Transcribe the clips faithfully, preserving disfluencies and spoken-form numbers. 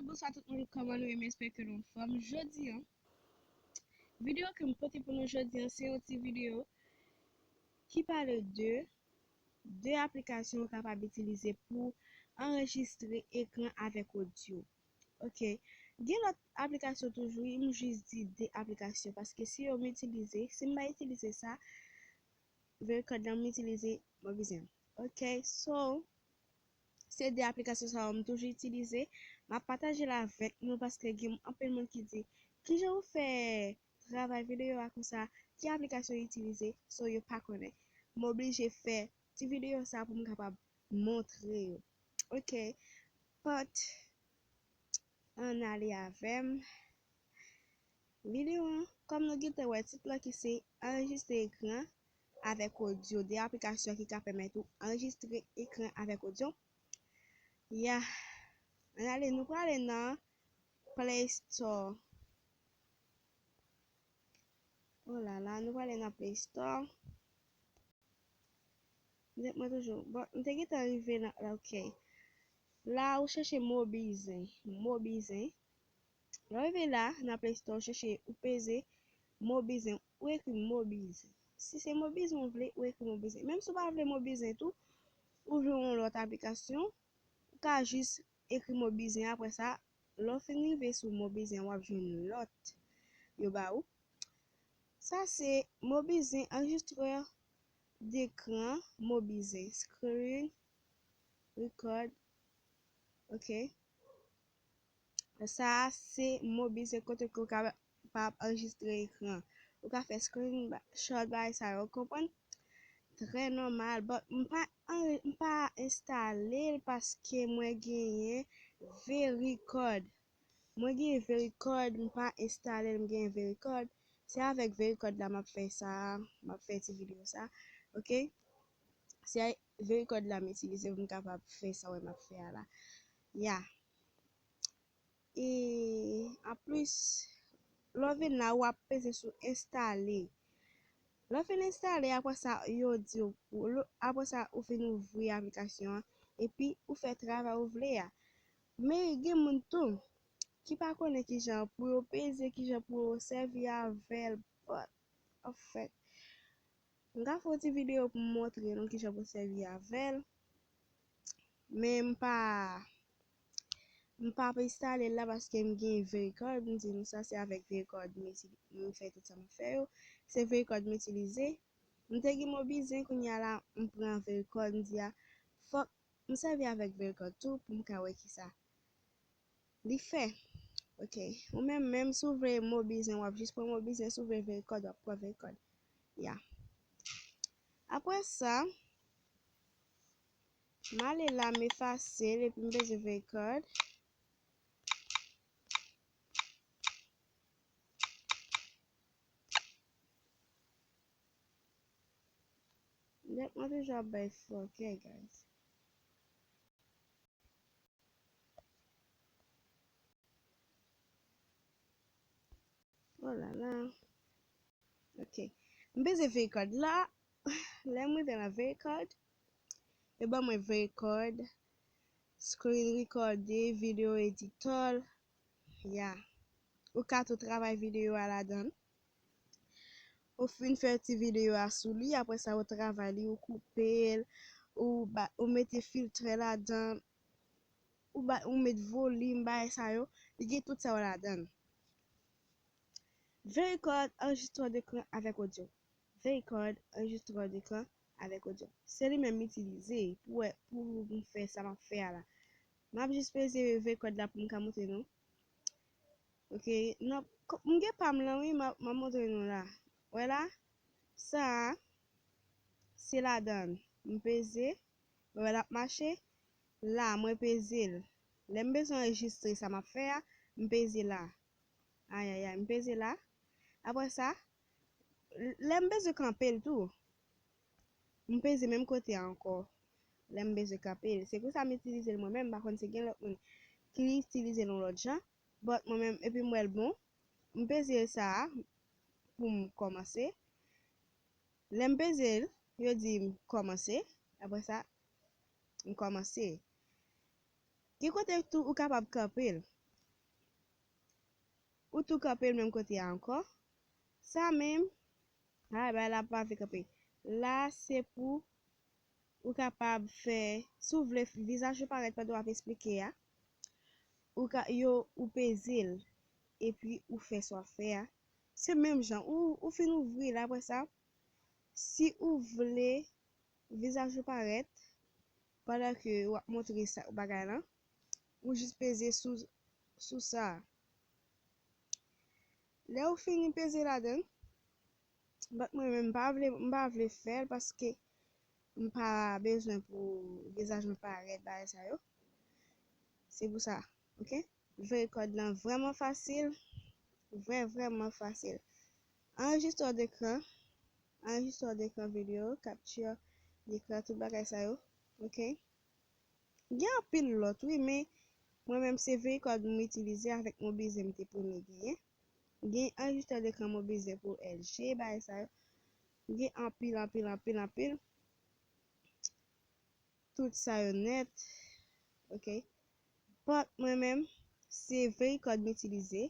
Bonswa tout moun, kòman nou ye? M espere ke nou anfòm. Jodi a, videyo ke m pote pou nou jodi a, se yon ti videyo ki pale de de aplikasyon ou kapab itilize pou anrejistre ekran avèk odyo. Ok. Gen lòt aplikasyon toujou, wi, m jis di de aplikasyon, paske si yo m itilize, si m pa itilize sa, VeryCode la m itilize Mobizen. Ok, so, se de aplikasyon sa yo m toujou itilize. M ap pataje l avèk nou paske gen anpil moun ki di, "Kijan ou fè travay videyo a konsa? Ki aplikasyon ou itilize?" So, yo pa konnen. M oblije fè ti videyo sa pou m kapab montre yo. Ok, but ann ale avè m. Videyo an, kòm nou gentan wè tit la ki se anrejistre ekran avèk odyo, de aplikasyon ki ka pèmèt ou anrejistre ekran avèk odyo. Ya, ann ale, nou prale nan Play Store. Oh la la, nou prale nan Play Store. Mwen toujou, bon, m te gentan rive nan, la, ok. La, ou chèche Mobizen, Mobizen. Lè w rive la, nan Play Store, ou chèche, ou peze Mobizen, ou ekri Mobizen. Si se Mobizen ou vle, ou ekri Mobizen. Menm si w pa vle Mobizen tou, ou vle yon lòt aplikasyon, ou ka jis ekri Mobizen. Apre sa, lè w fin rive sou Mobizen, w ap jwenn lòt yo ba ou. Sa se Mobizen, anrejistrè dekran Mobizen, screen record. Ok. Sa a se Mobizen kote ke w ka pa anrejistre ekran. Ou ka fè screenshot bagay sa yo, w konprann? Trè nòmal, but m pa anre-, m pa enstale l paske mwen genyen VeryCode. Mwen genyen VeryCode, m pa enstale l, m genyen VeryCode. Se avèk VeryCode la m ap fè sa, m ap fè ti videyo sa. Ok? Se VeryCode la m itilize pou m kapab fè sa w wè m ap fè a la. Ya. E anplis, lè w vin la, w ap peze sou enstale. Lè w fin enstale, apre sa, yo di w, apre sa, ou fin ouvri aplikasyon an, epi ou fè travay ou vle a. Men gen moun tou ki pa konnen kijan pou yo peze, kijan pou yo sèvi avè l, but, anfèt, m ka fè yon ti videyo pou m montre nou kijan pou sèvi avè l. Men m pa, m pa ap enstale l la paske m gen VeryCode. M di nou sa se avèk VeryCode m iti-, m fè tout sa m ap fè yo. Se VeryCode m itilize. M te gen Mobizen, kounye a la, m pran VeryCode, m di a, fòk m sèvi avèk VeryCode tou pou m ka wè kisa li fè. Ok. Ou menm, menm si w vle Mobizen, w ap jis pran Mobizen, si w vle VeryCode, w ap pran VeryCode. Ya. Apre sa, m ale la, m efase l, epi m peze VeryCode. Nèt mwen toujou ap bay fò, ok, guys. Oh la la. Ok. M peze VeryCode la. Lè m rive nan VeryCode, yo ban mwen VeryCode, screen recorder, video editor. Ya. Ou ka tou travay videyo a ladan l. Ou fin fè ti videyo a sou li, apre sa ou travay li, ou koupe l, ou ba, ou mete filtre ladan, ou ba, ou met volim, bagay sa yo, li gen tout sa yo ladan l. VeryCode, anrejistrè dekran avèk odyo. VeryCode, anrejistrè dekran avèk odyo. Se li menm m itilize pou wè, pou m fè sa m ap fè a la. M ap jis peze VeryCode la pou m ka montre nou. Ok, nan, ko-, m gen pa m lan wi, m ap, m ap montre nou la. Wè la? Sa a, se ladan l. M peze, wè l ap mache. La, mwen peze l. Lè m bezwen anrejistre sa m ap fè a, m peze la. Ayayay, m peze la. Apre sa, l-, lè m bezwen kanpe l tou, m peze menm kote a ankò. Lè m bezwen kanpe l. Se konsa m itilize l mwen menm, m pa konn si gen lòt moun ki itilize l yon lòt jan. But mwen menm, epi m wè l bon, m peze sa a pou m kòmanse. Lè m peze l, yo di m kòmanse. Apre sa, m kòmanse. Gen kote tou ou kapab kanpe l. ou tou kanpe l menm kote a ankò. Sa menm, a, bagay la pa vle kanpe. La, se pou ou kapab fè, si w vle vizaj ou parèt pandan w ap esplike a, ou ka, yo, ou peze l, epi ou fè sa w ap fè a. Se menm jan, ou, ou fin ouvri l apre sa, si ou vle vizaj ou parèt, pandan ke w ap montre sa, bagay lan, ou jis peze sou, sou sa. Lè ou fini peze ladan, but mwen menm, m pa vle, m pa vle fè l paske m pa bezwen pou vizaj mwen parèt, bagay sa yo. Se pou sa, oke? Vre kòd lan vrèman fasil, vrè, vrèman fasil. Anrejistè dekran, anrejistè dekran videyo, kapti dekran, tout bagay sa yo, oke? Gen anpil lòt, wi, men mwen menm se vre kòd m itilize avèk Mobizen m te premye genyen. Gen anrejistè dekran Mobizen pou L G, bagay sa yo. Gen anpil, anpil, anpil, anpil. Tout sa yo nèt. Oke. But mwen menm, se Vericode m itilize.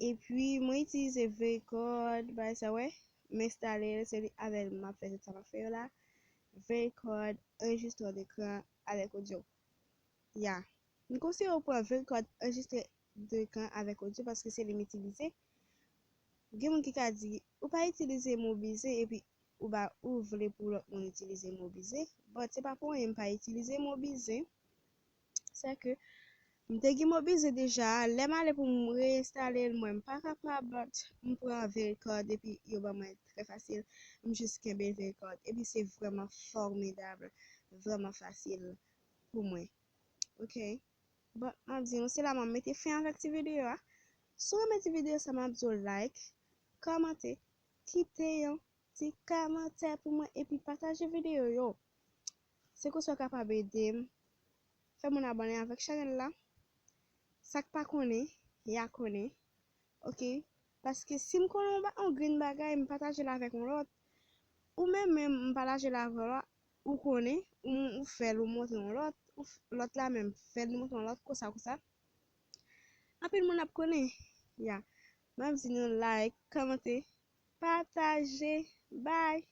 Epi, mwen itilize Vericode, bagay sa, wè. M enstale l, se li avè l m ap fè tout sa m ap fè yo la. Vericode, anrejistè dekran avèk odyo. Ya. M konseye w pran Vericode, anrejistè dekran avèk odyo paske se li m itilize. Gen moun ki ka di, ou pa itilize Mobizen epi ou ba ou vle pou lòt moun itilize Mobizen. But se pa pou anyen m pa itilize Mobizen. Se ke m te gen Mobizen deja, lè m ale pou m reenstale l, mwen m pa kapab, but m pran Vericode epi yo ban mwen trè fasil. M jis kenbe Vericode. Epi se vrèman fòmidab, vrèman fasil pou mwen. Oke. But m ap di nou, se la m ap mete fen avèk ti videyo a. Si w renmen ti videyo sa, m ap di w like, kòmante, kite yon ti kòmantè pou mwen epi pataje videyo yo. Se konsa w kapab ede m fè moun abòne avèk chanèl la. Sa k pa konnen, y a konnen. Oke? Paske si m konnen yon ba-, yon grenn bagay, m pataje l avèk yon lòt. Ou menm menm, m pataje l avè w la, ou konnen, ou, ou fè l, ou montre yon lòt, ou f-, lòt la menm fè l, li montre yon lòt, konsa, konsa. Anpil moun ap konnen. Ya. M ap di nou like, kòmante, pataje, bye.